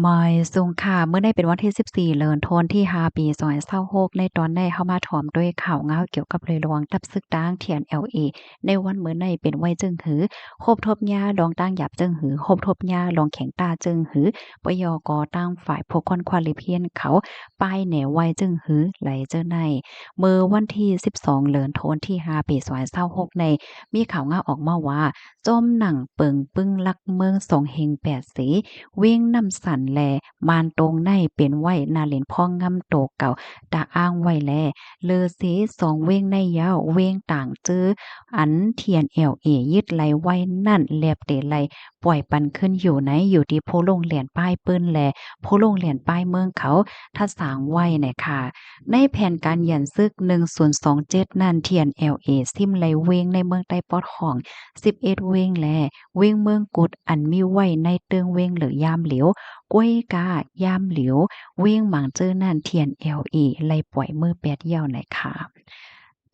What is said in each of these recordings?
ໝາຍສົງຄ່າ ມື້ນີ້ເປັນວັນທີສິບສີ່ ເດືອນທັນວາ ປີສອງພັນຊາວຫົກ ໃນຕອນນີ້ເຮົາມາຖອມດ້ວຍຂ່າວງາວກ່ຽວກັບເລື່ອງລາວກັບເລື່ອງຕັ້ງ TNLA ໃນວັນມື້ນີ້ເປັນໄວ້ຈຶ່ງຫື ຄົບທົບຍາລອງຕັ້ງຢາບຈຶ່ງຫື ຄົບທົບຍາລອງແຂງຕ້າຈຶ່ງຫື ປະຍອກອຕັ້ງຝ່າຍຜູ້ຄົ້ນຄວ້າເລພຽນເຂົາ ປ້າຍແນໄວ້ຈຶ່ງຫື ໄຫຼເຈີ້ໃນ ເມື່ອວັນທີສິບສອງ ເດືອນທັນວາ ປີສອງພັນຊາວຫົກ ໃນ ມີຂ່າວງາວອອກມາວ່າ ຈອມໜັງເປິງປຶ້ງຫຼັກເມືອງສອງແຫ່ງແປດເສ ວຽງນ້ຳສັນ ແລະ ມານຕົງໃນເປັນໄວ້ນາເລນພອງງາມໂຕເກົ່າຕາອ້າງໄວ້ແລ ເລີເຊສອງວຽງໃນຍາວ ວຽງຕ່າງຈື່ ອັນ TNLA ຍຶດໄລ່ໄວ້ນັ້ນ ແລບເຕໄລ່ປ່ອຍປັນຄືນຢູ່ໃນ ຢູ່ທີ່ຜູ້ລົງແລ່ນປ້າຍປືນ ແລະ ຜູ້ລົງແລ່ນປ້າຍເມືອງເຂົາທັດສາງໄວ້ນະຄະ. ໃນແຜນການຢັນຊຶກໜຶ່ງສູນສອງເຈັດນັ້ນ TNLA ຊິມໄລ່ວຽງໃນເມືອງໃຕ້ປອດຫ້ອງສິບເອັດວຽງ ແລະ ວຽງເມືອງກຸດ ອັນມີໄວ້ໃນເຕີງວຽງເຫຼືອຍາມຫຼຽວ ກວຍກາຍາມຫຼຽວ ວຽງໝາງເຈີ້ນັ້ນ TNLA ໄລ່ປ່ອຍມືແປດແລ້ວນະຄະ.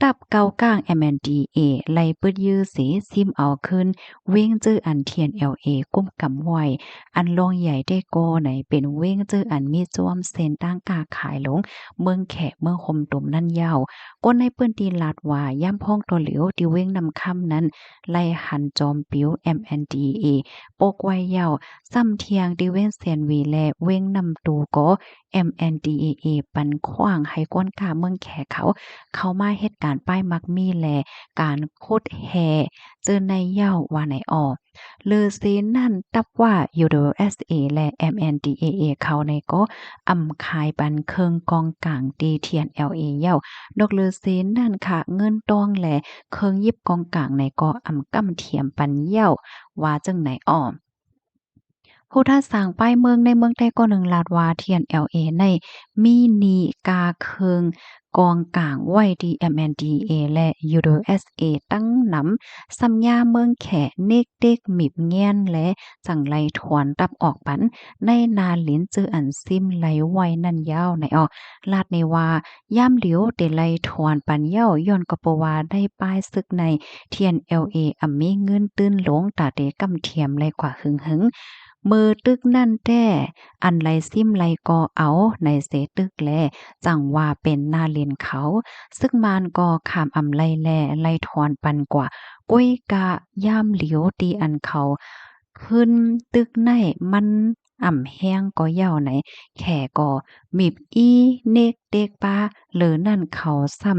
ຕັບເກົ່າກາງ MNDAA ໄລ່ປຶດຢື້ເສ ຊິມເອົາຄືນວຽງເຈີ້ອັນ TNLA ກຸມກຳໄວ້ ອັນລອງໃຫຍ່ແຕ່ກ່ອນໃນເປັນວຽງເຈີ້ອັນມີຈອມເສັ້ນທາງຄ້າຂາຍລົງເມືອງແຂກເມືອງໂຮມຕຸມນັ້ນຍາວ. ຄົນໃນພື້ນທີ່ລາດວ່າ ຍາມພອງຕໍ່ຫຼຽວທີ່ວຽງນ້ຳຄຳນັ້ນ ໄລ່ຫັນຈອມປິວ MNDAA ປົກໄວ້ຍາວ. ຊ້ຳທຽງທີ່ວຽງແສນຫວີ ແລະ ວຽງນ້ຳຕູກໍ MNDAA ປັນຂວ້າງໃຫ້ກ້ນກ້າເມືອງແຂກເຂົາ ເຂົ້າມາເຮັດການປ້າຍໝາກມີ ແລະ ການຂຸດແຮ່ເຈີ້ໃນຍາວວ່າໃນອອກ. ເລີເຊນັ້ນ ຕັບວ່າ UWSA ແລະ MNDAA ເຂົາໃນກໍອຳຂາຍປັນເຄິ່ງກອງກາງທີ່ TNLA ຍາວ. ນອກເລີເຊນັ້ນ ຄ່າເງິນຕອງ ແລະ ເຄື່ອງຢິບກອງກາງໃນກໍອຳກຳຖຽມປັນຍາວ ວ່າຈັ່ງໃນອອກ. ຜູ້ທັດສາງປ້າຍເມືອງໃນເມືອງໃຕ້ກໍໜຶ່ງລາດວ່າ TNLA ໃນມີໜີ້ກາເຄິ່ງກອງກາງໄວ້ທີ່ MNDAA ແລະ UWSA ຕັ້ງນຳ ຊຳຍາເມືອງແຂເນັກເຕັກມິບແງນ ແລະ ຈັ່ງໄລ່ຖອນຕັບອອກປັນ ໃນນາລິນຈື່ອັນຊິມໄລ່ໄວ້ນັ້ນຍາວໃນອອກ. ລາດໃນວ່າ ຍາມຫຼຽວເຕໄລ່ຖອນປັນຍາວ ຍ້ອນກໍເພາະວ່າໄດ້ປ້າຍຊຶກໃນ TNLA ອຳມີເງິນຕື່ນລົງ ຕາເຕກຳຖຽມໄລ່ກວ່າຫຶງໆ. ເມີຕຶກນັ້ນແຕ່ອັນໄລ່ຊິມໄລ່ກໍເອົາໃນເສຕຶກແລ ຈັ່ງວ່າເປັນນາເລນເຂົາ. ຊຶກມານກໍຂ້າມອຳໄລ່ແລ ໄລ່ຖອນປັນກວ່າ ກວຍກະຍາມຫຼຽວທີ່ອັນເຂົາຂຶ້ນຕຶກໃນມັນ ອຳແຮງກໍເຍົາໃນ ແຂກໍມີບອີເນັກເຕັກປາ ເລີນັ້ນເຂົາຊ້ຳ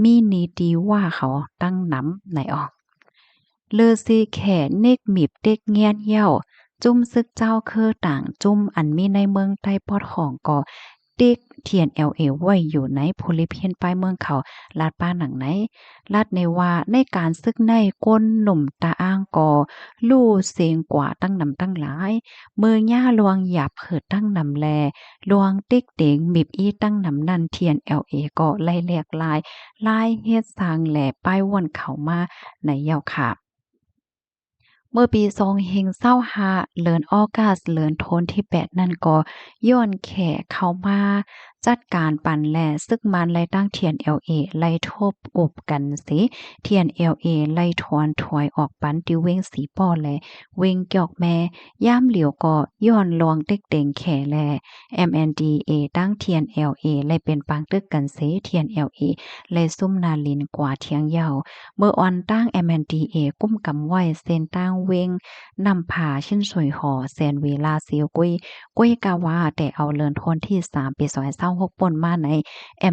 ມີນີຕີວ່າເຂົາຕັ້ງນຳໃນອອກ. ເລີຊີແຂເນັກມີບເຕັກແງນເຍົາ ຈຸ້ມຊຶກເຈົ້າເຄີຕ່າງຈຸ້ມອັນມີໃນເມືອງໃຕ້ປອດຫ້ອງກໍ ຕິກ TNLA ໄວ້ຢູ່ໃນ ຜູ້ລິພຽນປ້າຍເມືອງເຂົາ ລາດປ້າໜັງໃນ ລາດໃນວ່າ ໃນການຊຶກໃນ ຄົນໜຸ່ມຕາອ່າງກໍ ຮູ້ເສັງກວ່າຕັ້ງນຳຕັ້ງຫຼາຍ ເມີຍຍາລວງຢາບເຂີດຕັ້ງນຳແລ ລວງຕິກເຕັງມີບອີດຕັ້ງນຳນັ້ນ TNLA ກໍໄລ່ແຫຼກລາຍ ລາຍເຮັດສ້າງແລ ປ້າຍວ່ອນເຂົ້າມາໃນເຍົາຂາບ. ເມື່ອປີສອງເຮງຊາວຫ້າ ເດືອນອອກກັສ ເດືອນໂທນທີແປດນັ້ນກໍ ຍ້ອນແຂເຂົ້າມາຈັດການປັນແລ ຊຶກມານໄລ່ຕັ້ງ TNLA ໄລ່ທົບອຸບກັນເສ TNLA ໄລ່ຖອນຖອຍອອກປັນທີ່ເວັງສີປໍແລ ເວັງຈອກແມ ຍາມຫຼຽວກໍຍ້ອນລອງເຕັກເຕັງແຂແລ MNDAA ຕັ້ງ TNLA ໄລ່ເປັນປາງຕຶກກັນເສ TNLA ໄລ່ຊຸມນາລິນກວ່າທຽງເຍົາ ເມີອອນຕັ້ງ MNDAA ກຸ້ມກຳໄວ້ເສັ້ນທາງເວັງນ້ຳຜາ ຊິນສວຍຫໍ ແສນເວລາ ເຊວກຸຍ ກວຍກາວ່າ ແຕ່ເອົາເດືອນໂທນທີສາມ ປີສອງພັນຊາວຫົກ ປົນມາໃນ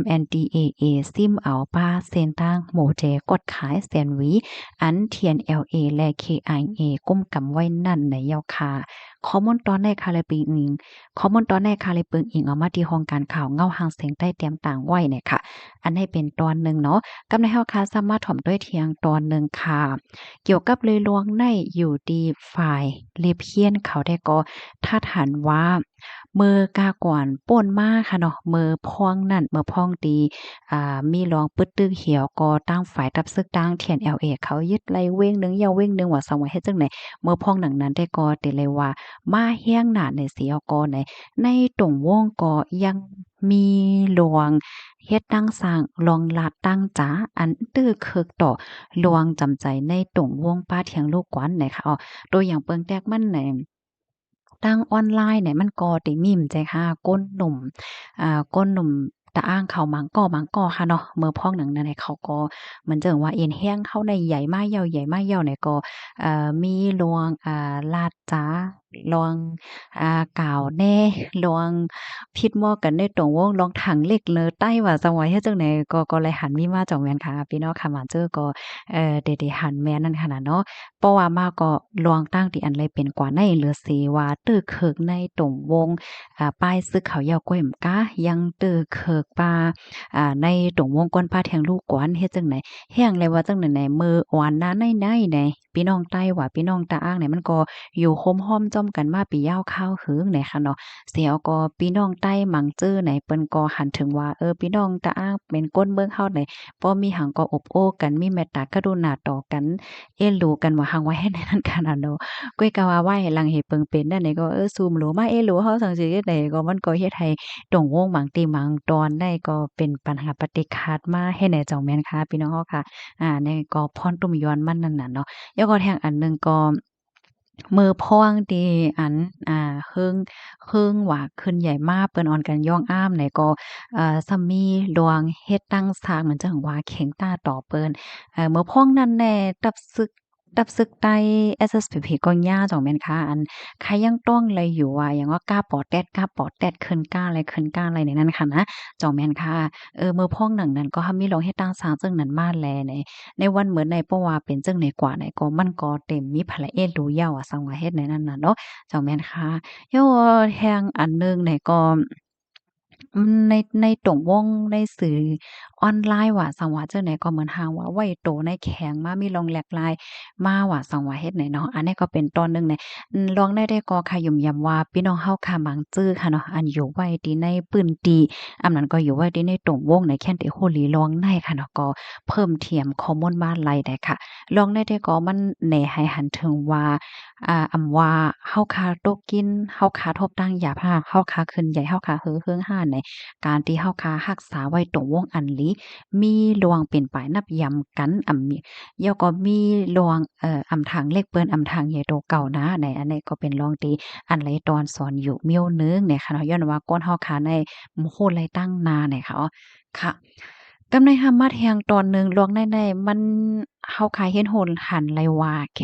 MNDAA ຊິມເອົາປາເສັ້ນທາງໝູເຈ ກວດຂາຍ ແສນຫວີ ອັນ TNLA ແລະ KIA ກຸ້ມກຳໄວ້ນັ້ນໃນເຍົາຂາ. ຂໍ້ມູນຕອນໃນຄາເລປິງ ຂໍ້ມູນຕອນໃນຄາເລປິງອີງເອົາມາທີ່ຫ້ອງການຂ່າວເງົາຫາງສຽງໃຕ້ຕຽມຕ່າງໄວ້ນະຄະ. ອັນໃດເປັນຕອນໜຶ່ງເນາະ ກັບໃນເຮົາຄາສາມາດຖອມດ້ວຍທຽງຕອນໜຶ່ງຄະ ກ່ຽວກັບເລື່ອງລາວໃນຢູ່ທີ່ຝ່າຍເລພຽນເຂົາແຕ່ກໍ ຖ້າທ່ານວ່າ ເມີກາກວນປົນມາຄະເນາະ ເມີພອງນັ້ນ ເມີພອງທີ່ ອ່າ ມີລອງປຶດຕຶກຫຽວກໍ ທາງຝ່າຍທັບຊຶກທາງ TNLA ເຂົາຍຶດໄລ່ເວັງໜຶ່ງ ເຍົາເວັງໜຶ່ງ ວ່າຊັ້ນວ່າເຮັດຈັ່ງໃດ ເມີພອງໜັງນັ້ນແຕ່ກໍ ເຕເລີຍວ່າ ມາແຮງໜາໃນເສຍກໍໃນ ໃນຕົງວົງກໍຍັງມີລວງເຮັດຕັ້ງສ້າງ ລວງລາດຕັ້ງຈາ ອັນຕື້ເຄີກຕໍ່ລວງຈຳໃຈໃນຕົງວົງປ້າທຽງລູກກວນນະຄະ. ໂຕຢ່າງເປິງແຕກມັນໃນ ທາງອອນລາຍນີ້ ມັນກໍໄດ້ມີ ແມ່ນໃຈຄະ ຄົນໜຸ່ມ ອາ ຄົນໜຸ່ມຕາອ່າງເຂົາ ບາງກໍ ບາງກໍຄະເນາະ ເມື່ອພ້ອງໜັງນັ້ນ ເຂົາກໍ ເໝືອນເຊິ່ງວ່າເອັນແຮງເຮົາໄດ້ໃຫຍ່ມາແລ້ວ ໃຫຍ່ມາແລ້ວນີ້ກໍ ເອີ ມີລວງ ອາ ລາດຈາ ລວງ ອາ ກ່າວແນ່ ລວງຜິດໝໍ້ກັນໃນຕົງວົງ ລວງຖັງເຫຼັກເລີໄຕ້ວ່າ ຈັ່ງວ່າເຮັດຈັ່ງໃດ ກໍ ກໍໄດ້ຫັນມີມາ ເຈົ້າແມ່ນຄະ ພີ່ນ້ອງຄະ ມາເຈີກໍ ເອີ ໄດ້ ໄດ້ຫັນແມ່ນນັ້ນຂະໜາດເນາະ. ເພາະວ່າມາກໍລວງຕັ້ງທີ່ອັນໄລເປັນກວ່າໃນ ຫຼືເສວ່າ ເຕີເຄີກໃນຕົງວົງ ອາ ປ້າຍຊຶກເຂົາເຍົາກ້ວຍມກາ ຍັງເຕີເຄີກປາ ອາ ໃນຕົງວົງກ້ອນປ້າທຽງລູກກວນ ເຮັດຈັ່ງໃດ ແຮງແລວ່າຈັ່ງໃດໃນ ເມີອວນນາໃນໃນໃນ ພີ່ນ້ອງໄຕ້ວ່າ ພີ່ນ້ອງຕາອ່າງໃນ ມັນກໍຢູ່ໂຮມຮ່ອມຈ້ອມກັນມາປີຍາວຄາວຫຶງໃນຄະເນາະ. ເສຍກໍ ພີ່ນ້ອງໄຕ້ມັງເຈີໃນ ເພິ່ນກໍຫັນເຖິງວ່າ ເອີ ພີ່ນ້ອງຕາອ່າງເປັນຄົນເມືອງເຮົາໃນ ພໍມີຫຍັງກໍອົບໂອ້ກັນ ມີເມດຕາກະລຸນາຕໍ່ກັນ ເອັນດູກັນວ່າ ຫາກວ່າເຮັດໃນນັ້ນຂະໜາດເນາະ. ກ້ວຍກະວ່າໄວ້ຫຼັງເຫເປິງເປັນນັ້ນນີ້ກໍ ເອີ ຊຸມໂຫຼມາເອັນດູເຮົາ ສັງຊິເຮັດໃດກໍ ມັນກໍເຮັດໃຫ້ຕົງວົງບາງທີ່ບາງຕອນໄດ້ກໍເປັນບັນຫາປະຕິກຂັດມາ ເຮັດໃດ ເຈົ້າແມ່ນຄະ ພີ່ນ້ອງເຮົາຄະ. ອາ ນີ້ກໍພ້ອນຕຸ່ມຍ້ອນມັນນັ້ນນະເນາະ. ແລ້ວກໍແທງອັນໜຶ່ງກໍ ເມື່ອພ້ອງທີ່ອັນ ອາ ເຮີງ ເຮີງວ່າຂຶ້ນໃຫຍ່ມາ ເພິ່ນອ່ອນກັນຍ້ອງອ້າມໃນກໍ ເອີ ຊຳມີລວງເຮັດຕັ້ງສາກ ເໝືອນຈັ່ງວ່າເຄັ່ງຕາຕໍ່ເພິ່ນ ເອີ ເມື່ອພ້ອງນັ້ນແນ່ ຕັບຊຶກ ຕັບຊຶກໃຕ້ ເອສເອສພີພີ ກໍຍ່າ ເຈົ້າແມ່ນຄະ ອັນ ຂະຍັງຕ້ອງໄລຢູ່ວ່າ ຫຍັງວ່າກ້າປໍແຕດ ກ້າປໍແຕດ ຂຶ້ນກ້າໄລ ຂຶ້ນກ້າໄລໃນນັ້ນຂະນະ ເຈົ້າແມ່ນຄະ. ເອີ ເມື່ອພ້ອງໜັງນັ້ນກໍຫາມີລອງເຮັດຕັ້ງສາກເຊິ່ງນັ້ນມາແລໃນ ໃນວັນເມີດໃນ ເພາະວ່າເປັນເຊິ່ງໃດກວ່າໃນ ກໍມັນກໍເຕັມມີພະລະເອດດູຢາວ ວ່າສັງວ່າເຮັດໃນນັ້ນນະເນາະ ເຈົ້າແມ່ນຄະ. ແລ້ວແທງອັນໜຶ່ງໃນກໍ ໃນ ໃນຕົງວົງໃນສື່ອອນລາຍວ່າສັງວ່າຈັ່ງໃດ ກໍເໝືອນຫາງວ່າໄຫວ້ໂຕໃນແຂງມາ ມີລອງແຫຼກລາຍມາວ່າສັງວ່າເຮັດໃນເນາະ. ອັນນີ້ກໍເປັນຕອນໜຶ່ງໃນ ລອງໃນໄດ້ກໍຂະຫຍຸມຢຳວ່າ ພີ່ນ້ອງເຮົາຄະມັງຈື່ຄະເນາະ ອັນຢູ່ໄວ້ທີ່ໃນພື້ນທີ່ ອຳນັ້ນກໍຢູ່ໄວ້ທີ່ໃນຕົງວົງໃນ ແຄນໄດ້ຮູ້ຫຼີລອງໃນຄະເນາະ ກໍເພີ່ມຖຽມຂໍ້ມູນມາໄລໄດ້ຄະ. ລອງໃນໄດ້ກໍມັນແນໃຫ້ຫັນເຖິງວ່າ ອາ ອຳວ່າເຮົາຄາຕົກກິນ ເຮົາຄາທົບຕັ້ງຢາພາ ເຮົາຄາຂຶ້ນໃຫຍ່ ເຮົາຄາເຮີເຮີງຫ້າໃນ ການທີ່ເຮົາຄາຮັກສາໄວ້ຕົງວົງອັນຫຼີ ມີລວງເປັນປາຍນັບຢຳກັນ ອຳມີ ແລ້ວກໍມີລວງ ເອີ ອຳທາງເລັກເປີ້ນ ອຳທາງໃຫຍ່ໂຕເກົ່ານາໃນ ອັນນີ້ກໍເປັນລອງທີ່ອັນໄລຕອນສອນຢູ່ມ້ຽວໜຶ່ງໃນຄະເນາະ ຍ້ອນວ່າຄົນເຮົາຄາໃນບໍ່ຮູ້ໄລຕັ້ງໜ້າໃນຄະ ຄະ. ກັບໃນຫາມາດແຮງຕອນໜຶ່ງ ລວງໃນໃນມັນ ເຮົາຄາເຫັນຮູ້ຫັນໄລວ່າແຂ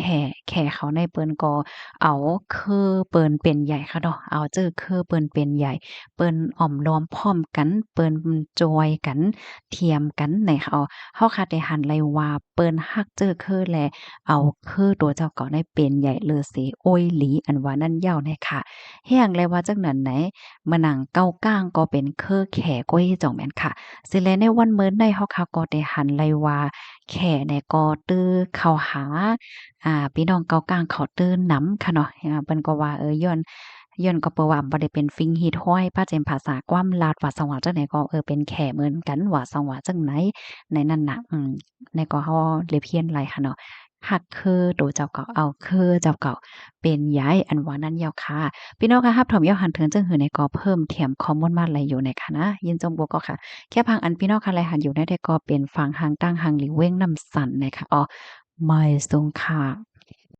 ແຂເຂົາໃນເພິ່ນກໍເອົາເຄີເພິ່ນເປັນໃຫຍ່ຄະເນາະ ເອົາເຈີເຄີເພິ່ນເປັນໃຫຍ່ ເພິ່ນອອມລວມພ້ອມກັນ ເພິ່ນຈອຍກັນ ທຽມກັນໃນເຮົາ ເຮົາຄາໄດ້ຫັນໄລວ່າເພິ່ນຮັກເຈີເຄີ ແລະ ເອົາເຄີຕົວເຈົ້າເກົ່າໃນເປັນໃຫຍ່ເລີເສໂອ້ຍຫຼີ ອັນວ່ານັ້ນຢາວໃນຄະ. ແຮງແລວ່າຈັ່ງນັ້ນໃນ ມະນັງເກົ້າກ້າງກໍເປັນເຄີແຂກ້ວຍ ເຈົ້າແມ່ນຄະ. ຊິແລໃນວັນເມີດໃນເຮົາຄະກໍໄດ້ຫັນໄລວ່າ ແຂໃນກໍຕື້ເຂົ້າຫາ ອາ ພີ່ນ້ອງເກົ້າກ້າງເຂົາຕື້ນຳຄະເນາະ. ອາ ເພິ່ນກໍວ່າ ເອີ ຍ້ອນ ຍ້ອນກໍເປີວ່າບໍ່ໄດ້ເປັນຝິງຮີດຮ້ອຍ ປະເຈັນພາສາຄວາມລາດ ວ່າສັງວ່າຈັ່ງໃດກໍ ເອີ ເປັນແຂເໝືອນກັນ ວ່າສັງວ່າຈັ່ງໃດໃນນັ້ນນະ. ອືມ ໃນກໍເຮົາໄດ້ພຽນໄລຄະເນາະ ຮັກເຄີໂຕເຈົ້າເກົ່າ ເອົາເຄີເຈົ້າເກົ່າເປັນໃຫຍ່ ອັນວ່ານັ້ນຢາວຄະ. ພີ່ນ້ອງຄະ ຮັບຖອມຢາວຫັນເຖິງຈັ່ງຫື່ນໃນກໍເພີ່ມຖຽມຂໍ້ມູນມາໄລຢູ່ໃນຄະນະ ຍິນຊົມບໍ່ກໍຄະ. ແຄບຫາງອັນພີ່ນ້ອງຄະໄລຫັນຢູ່ໃນໄດ້ກໍເປັນຝັ່ງຫ່າງຕ່າງຫ່າງຫຼີເວັງນ້ຳສັນໃນຄະ ອໍ ມາຍສູງຄະ.